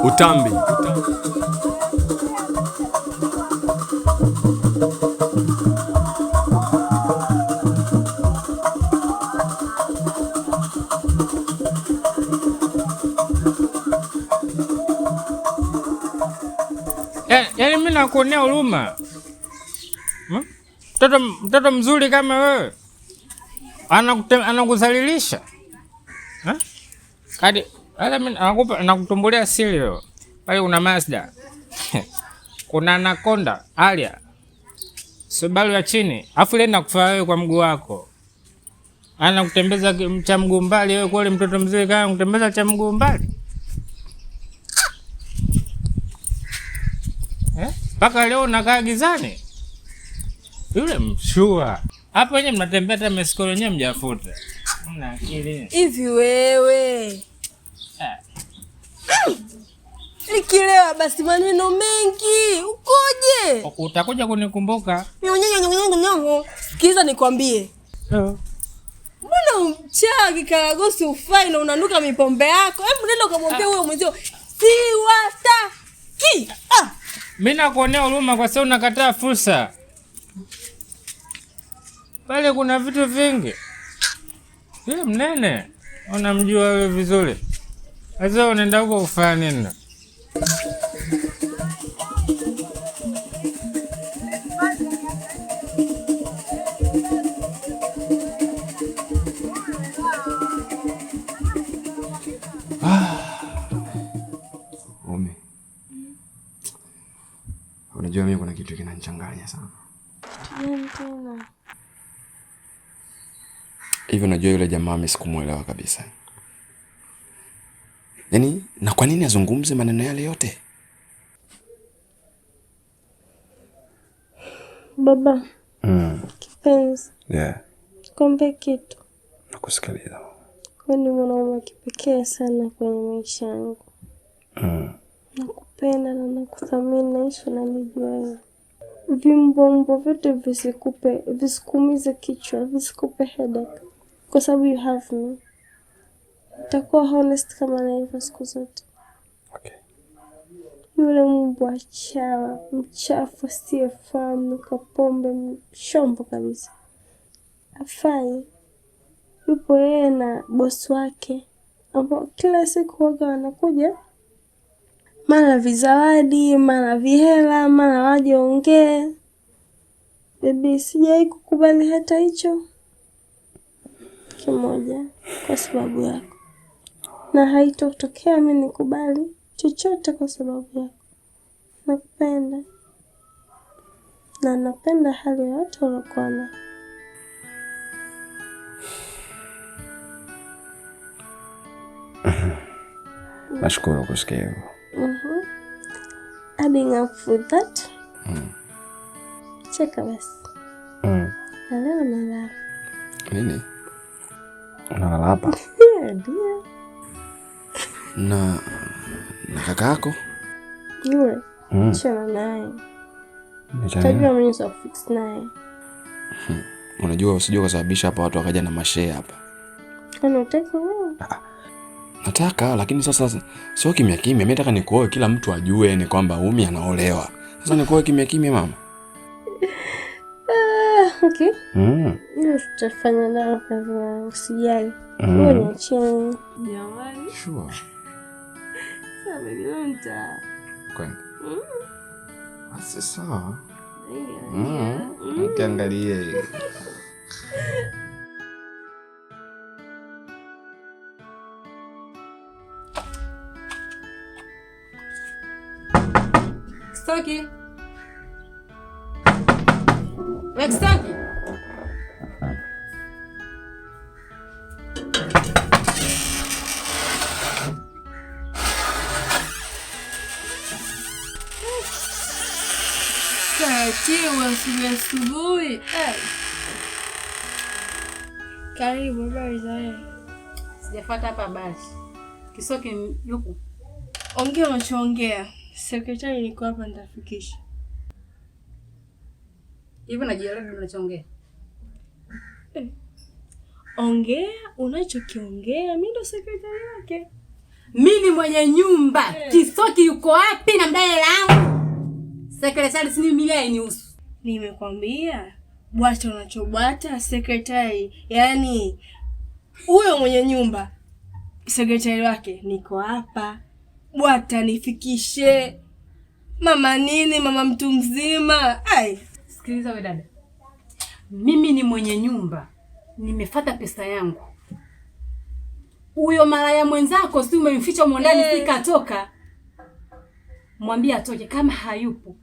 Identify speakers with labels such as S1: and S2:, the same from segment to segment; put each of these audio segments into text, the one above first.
S1: Utambi.
S2: Yaani mimi nakuonea huruma. Mtoto mzuri kama wewe anakudhalilisha. Kadi hata mimi nakupa, nakutumbulia siri leo. Pale kuna Mazda. Kuna Anaconda, Alia. Subaru ya chini. Afu ile nakufaa wewe kwa mguu wako. Anakutembeza cha mguu mbali wewe, kweli mtoto mzuri kama kutembeza cha mguu mbali. Mpaka leo unakaa gizani. Yule mshua. Hapo wenyewe mnatembea hata mesikolo yenyewe mjafuta. Mna akili.
S3: Hivi wewe. Nikilewa basi maneno mengi. Ukoje?
S2: Utakuja kunikumbuka.
S3: Nyonyo. Sikiza nikwambie. Mbona mchaa kikaragosi ufai na unanuka mipombe yako? Hebu nenda ukamwambie huyo mwenzio siwataki.
S2: Mimi nakuonea huruma kwa sababu unakataa fursa. Pale kuna vitu vingi. Yule mnene unamjua wewe vizuri. Sasa unaenda huko kufanya nini?
S4: Umi. Unajua mimi kuna kitu kinanichanganya sana.
S5: Gani tena?
S4: Hivi unajua yule jamaa mimi sikumuelewa kabisa. Yaani, na kwa nini azungumze maneno yale yote?
S5: Baba. Kipenzi. Nikwambie kitu.
S4: Nakusikiliza.
S5: Wewe ni mwanaume wa kipekee sana kwenye maisha yangu. Nakupenda na nakuthamini, naishi unanijua wewe. Vimbombo vyote visikuumize kichwa, visikupe headache. Kwa sababu you have me. Nitakuwa honest kama nilivyo siku zote. Yule mbwa chawa, mchafu, asiyefaa, mnuka pombe, mshombo kabisa. Hafai. Yupo yeye na bosi wake ambao kila siku waga wanakuja, mara vizawadi, mara vihela, mara waje ongee. Baby, sijawahi kukubali hata hicho kimoja kwa sababu yako, na haitotokea mimi nikubali chochote kwa sababu yako. Nakupenda na napenda hali yote uliokuwa nayo.
S4: Nashukuru kusikia hivyo.
S5: Adding up with that. Cheka basi. Na leo nalala.
S4: Nini? Unalala hapa?
S5: Ndio.
S4: Na kaka yako?
S5: Yule. Achana naye.
S4: Niachane
S5: Utajua
S4: naye?
S5: mimi nita fix naye.
S4: Unajua usijue kusababisha hapa watu wakaja na mashe hapa.
S5: Kwani hutaki wewe?
S4: Nataka, lakini sasa sio kimya kimya. Mimi nataka nikuoe kila mtu ajue ni kwamba Umi anaolewa. Sasa nikuoe kimya kimya mama.
S5: Okay. Hiyo tutafanya nao kazi yangu, usijali. Wewe niachie mimi.
S3: Jamani.
S4: Sure.
S3: Sasa baby, leo nita
S4: Kwani? Basi sawa.
S3: Ndio.
S4: Nikiangalie.
S6: Stoki. Stoki.
S3: Taratibu asubuhi asubuhi. Karibu, habari za wewe?
S6: Sijafuata hapa basi. Kisoki yuko.
S3: Ongea unachoongea. Sekretari niko hapa nitafikisha.
S6: Hivi unajielewa unachoongea?
S3: Ongea unachokiongea, mimi ndo sekretari yake.
S6: Mimi ni mwenye nyumba. Kisoki yuko wapi na mdai hela yangu? Sekretari si mimi hainihusu.
S3: Nimekwambia bwata unachobwata sekretari, yaani huyo mwenye nyumba sekretari wake niko hapa. Bwata nifikishe. Mama nini, mama mtu mzima. Ai,
S6: Sikiliza we dada. Mimi ni mwenye nyumba. Nimefuata pesa yangu. Huyo malaya mwenzako si umemficha humo ndani, si katoka. Mwambie atoke, kama hayupo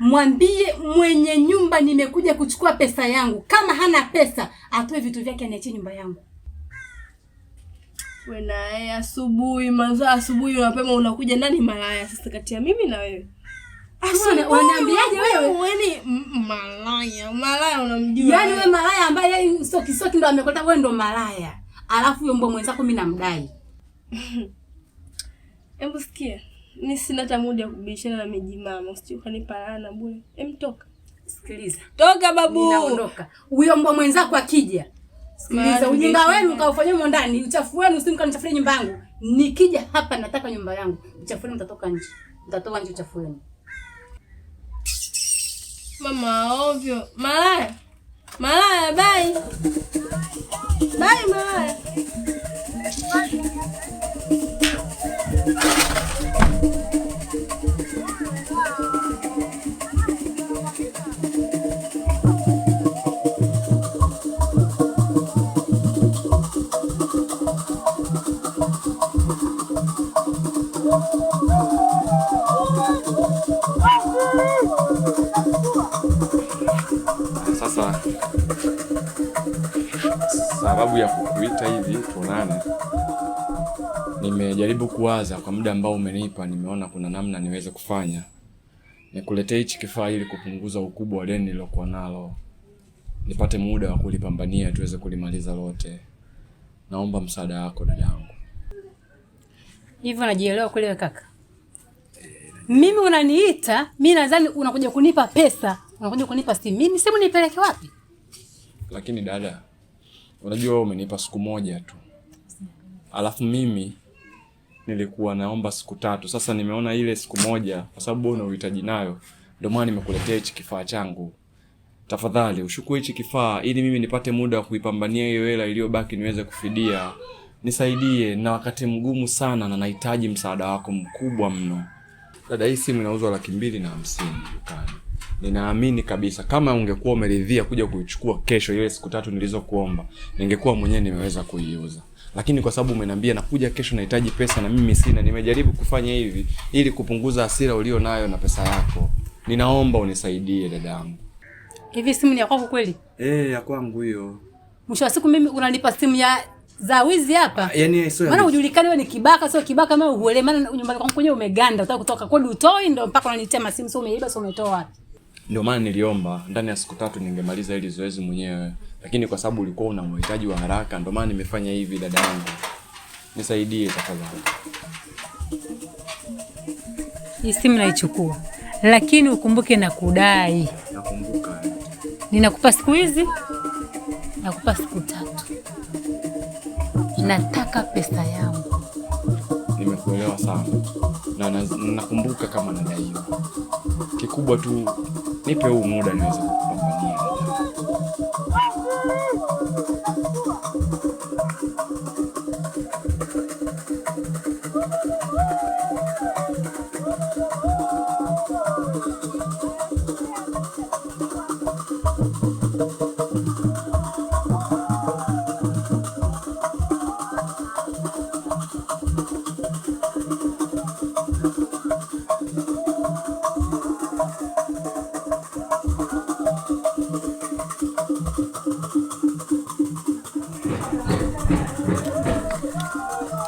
S6: mwambie mwenye nyumba nimekuja kuchukua pesa yangu. Kama hana pesa atoe vitu vyake aniachie nyumba yangu.
S3: We naye asubuhi manzo, asubuhi mapema unakuja nani malaya sasa kati ya mimi na wewe?
S6: Unaniambiaje wewe?
S3: Wewe ni malaya, malaya unamjua.
S6: Yaani wewe malaya ambaye yeye soki soki ndo amekuleta wewe ndo malaya. Alafu huyo mbwa mwenzako mimi namdai.
S3: Hebu sikia. Mimi sina hata muda wa kubishana na mijimama. Usije ukanipa laana bure. Hem, toka.
S6: Sikiliza.
S3: Toka babu.
S6: Ninaondoka. Huyo mbwa mwenzako akija. Sikiliza, ujinga wenu kaufanyia humo ndani, uchafu wenu usimu kanichafulie nyumba yangu. Nikija hapa nataka nyumba yangu. Uchafu wenu mtatoka nje. Mtatoka nje uchafu wenu.
S3: Mama ovyo. Malaya. Malaya, bye. Bye malaya.
S4: Sasa sababu ya kukuita hivi tuonane, nimejaribu kuwaza kwa muda ambao umenipa, nimeona kuna namna niweze kufanya nikuletee hichi kifaa ili kupunguza ukubwa wa deni nilokuwa nalo, nipate muda wa kulipambania tuweze kulimaliza lote. Naomba msaada wako dadangu.
S6: Hivyo najielewa kweli wewe kaka? Mimi unaniita, mimi nadhani unakuja kunipa pesa, unakuja kunipa simu. Mimi simu nipeleke wapi?
S4: Lakini dada, unajua wewe umenipa siku moja tu, alafu mimi nilikuwa naomba siku tatu. Sasa nimeona ile siku moja, kwa sababu wewe una uhitaji nayo, ndio maana nimekuletea hichi kifaa changu. Tafadhali ushukue hichi kifaa ili mimi nipate muda wa kuipambania hiyo hela iliyobaki niweze kufidia. Nisaidie, na wakati mgumu sana na nahitaji msaada wako mkubwa mno. Dada, hii simu inauzwa 250,000 dukani. Ninaamini kabisa kama ungekuwa umeridhia kuja kuichukua kesho ile siku tatu nilizokuomba, ningekuwa mwenyewe nimeweza kuiuza. Lakini kwa sababu umeniambia nakuja kesho nahitaji pesa na mimi sina, nimejaribu kufanya hivi ili kupunguza hasira ulio nayo na pesa yako. Ninaomba unisaidie dadangu.
S6: Hivi simu ni ya kwako kweli?
S4: Ya kwangu hiyo.
S6: Mwisho wa siku mimi unanipa simu ya za wizi hapa?
S4: Yaani sio.
S6: Maana hujulikani wewe ni kibaka sio kibaka, maana uelewi, maana nyumbani kwangu kwenyewe umeganda, unataka kutoka kodi utoi ndio mpaka unanitia masimu, sio umeiba sio umetoa wapi?
S4: Ndio maana niliomba ndani ya siku tatu ningemaliza hili zoezi mwenyewe, lakini kwa sababu ulikuwa una uhitaji wa haraka ndio maana nimefanya hivi. Dada yangu, nisaidie tafadhali.
S6: Hii simu naichukua, lakini ukumbuke na kudai.
S4: Nakumbuka.
S6: Ninakupa siku hizi, nakupa siku tatu. Nataka pesa yangu.
S4: Nimekuelewa sana na nakumbuka kama nadaiwa. Kikubwa tu nipe huu muda niweze kukupambania.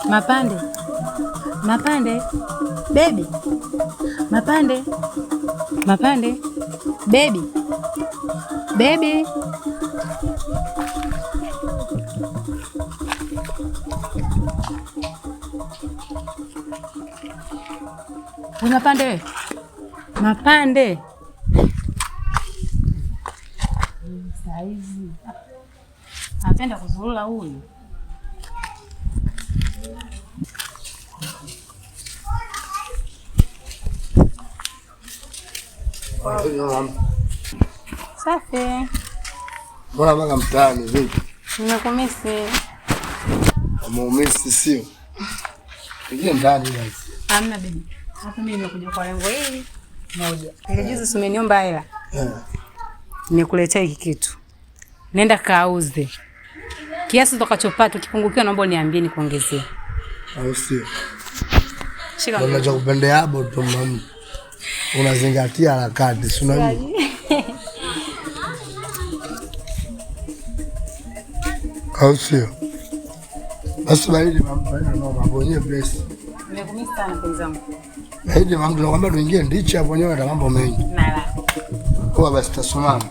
S6: Mapande, Mapande, baby, Mapande, Mapande, baby, baby. We Mapande we. Mapande. Saizi. Anapenda kuzurura huyu. Safi.
S1: Mbona manga mtaani vipi?
S6: Nimekumisi.
S1: Umeumisi sio? Ingia ndani basi.
S6: Hamna bibi. Hapa mimi nimekuja kwa lengo hili moja. Ile juzi umeniomba hela. Nimekuletea hiki kitu. Nenda kauze. Kiasi utakachopata ukipungukiwa naomba uniambie nikuongezee.
S1: Au sio?
S6: Shika.
S1: Unachokupendea hapo tu mama. Unazingatia harakati, si unajua? Au sio? Basi baridi mama, noma bonye bless.
S6: Nimekumisi sana mpenzi wangu.
S1: Baridi mama, tunakwambia tuingie ndichi hapo nyewe na mambo mengi.
S6: Nala.
S1: Kwa basi tutasomana.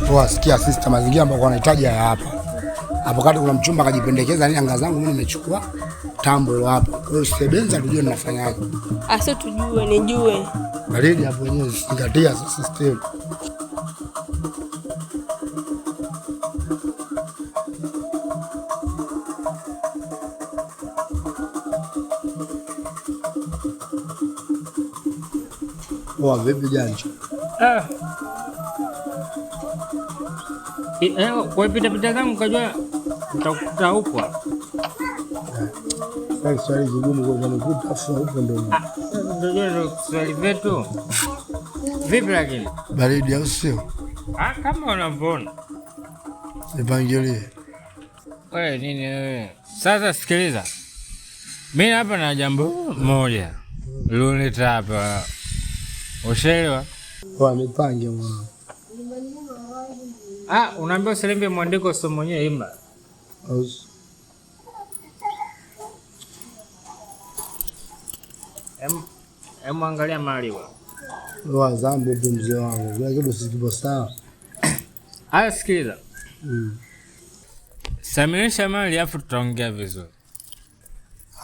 S1: Poa, sikia sister, mazingira ambayo wanahitaji haya hapa. Hapo kati kuna mchumba akajipendekeza nini anga zangu mimi nimechukua tambo hilo hapo. Kwa hiyo sebenza tujue ninafanyaje.
S3: Asio tujue nijue.
S1: Baridi hapo wenyewe zingatia sasa system. Poa, vipi janja?
S2: Kwa pita pita zangu kajua nitakukuta huko.
S1: Sasa swali kigumu kwa nikuta afu huko ndio.
S2: Ndio swali letu. Vipi lakini?
S1: Baridi au sio?
S2: Kama unavyoona.
S1: Nipangilie.
S2: Wewe nini wewe? Sasa sikiliza. Mimi hapa na jambo moja. Luleta hapa. Ushaelewa?
S1: Poa, nipange mwana.
S2: Unaambia usilembe mwandiko sio mwenyewe imba. Em angalia mali wewe.
S1: Wa zambi tu mzee wangu. Kila kitu sikipo sawa.
S2: Haya sikiliza. Samilisha mali afu tutaongea vizuri.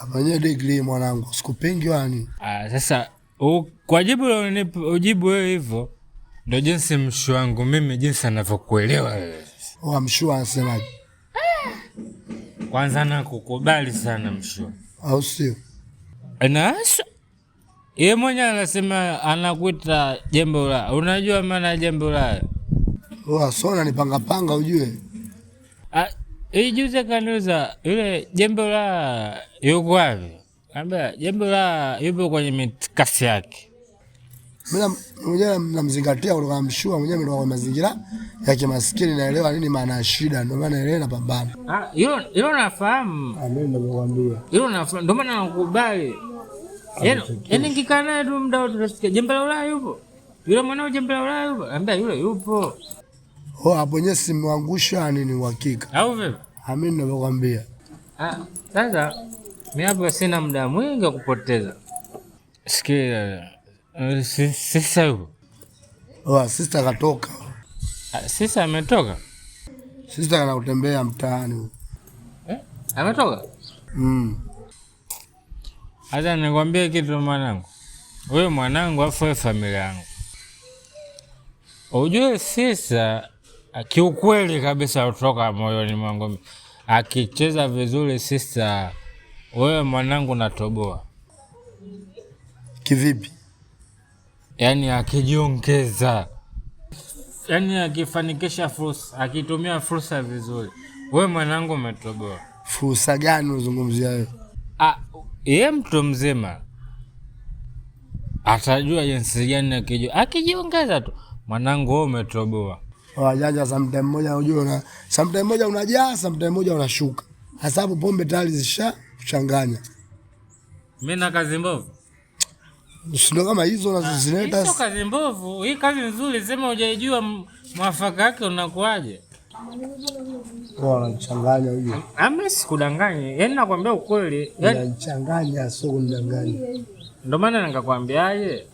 S1: Afanyie degree mwanangu, sikupingi wani.
S2: Sasa kwa jibu ujibu wewe hivyo ndio jinsi mshu wangu mimi jinsi anavyokuelewa wewe.
S1: Wa mshu anasemaje?
S2: Kwanza nakukubali sana mshu.
S1: Au sio?
S2: Na yeye mwenyewe anasema anakuita jembe la. Unajua maana jembe la?
S1: Wa sona ni panga panga ujue.
S2: Hii juzi kaniuliza yule jembe la yuko wapi? Ambia jembe la yupo kwenye mitikasi yake.
S1: Mimi mwenyewe namzingatia kutoka mshua mwenyewe kutoka kwa mazingira ya kimaskini, naelewa nini maana ya shida, ndio maana naelewa napambana.
S2: Hilo nafahamu.
S1: Mimi ndio nakwambia.
S2: Hilo nafahamu, ndio maana nakubali. Yaani nikikaa naye tu muda wote utasikia jembe la Ulaya yupo. Yule mwanao jembe la Ulaya yupo. Ambia yule yupo.
S1: Oh, hapo wenyewe simwangusha nini uhakika.
S2: Au vipi?
S1: Mimi ndio nakwambia.
S2: Sasa mimi hapa sina muda mwingi wa kupoteza. Sikia. Sisa yupo?
S1: Sister katoka.
S2: Sisa ametoka?
S1: Sister anakutembea mtaani huko.
S2: Ametoka? Acha nikwambie kitu mwanangu. Wewe mwanangu afu wewe familia yangu. Ujue Sisa kiukweli kabisa kutoka moyoni mwangu akicheza vizuri Sisa, wewe mwanangu natoboa.
S1: Kivipi?
S2: Yaani akijiongeza, yaani akifanikisha fursa, akitumia fursa vizuri, wewe mwanangu umetoboa.
S1: Fursa gani unazungumzia wewe?
S2: Yeye mtu mzima atajua jinsi gani akijiongeza tu, mwanangu wewe umetoboa.
S1: Wajanja sometime moja unajua, sometime moja unajaa, sometime moja unashuka. Hasa hapo pombe tayari zisha kuchanganya.
S2: Mimi na kazi mbovu.
S1: Sio kama hizo unazozileta.
S2: Sio kazi mbovu, hii kazi nzuri, sema hujaijua mwafaka wake unakuaje.
S1: Wanachanganya huyo.
S2: Amna sikudanganye. Yaani nakwambia ukweli.
S1: Unachanganya sio kunidanganya.
S2: Ndio maana nikakwambiaje?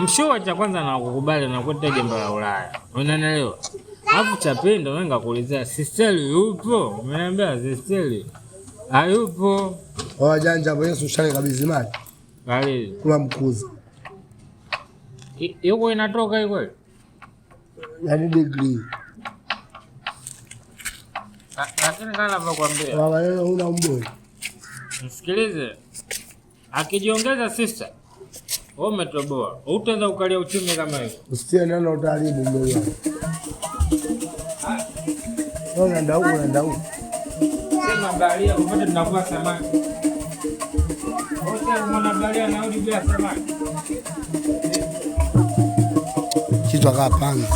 S2: Mshua cha kwanza na kukubali na kuita jembe la Ulaya. Unanielewa? Alafu cha pili ndio nikakuulizia Sisteli yupo? Umeniambia Sisteli hayupo.
S1: Wajanja hapo Yesu ushale kabisa mali.
S2: Bali
S1: kula mkuzi.
S2: Yuko inatoka hiyo kweli?
S1: Yaani degree.
S2: Lakini kama ninavyokuambia.
S1: Baba leo una mbwe.
S2: Msikilize. Akijiongeza sister, wewe umetoboa. Hutaweza kukalia uchumi kama hiyo.
S1: Usitie neno utaharibu mdogo wangu. Wewe unaenda huko, unaenda huko.
S2: Sema baharia popote tunavua samaki. Wote mwana baharia anarudi bila samaki.
S1: Kichwa kaa panzi.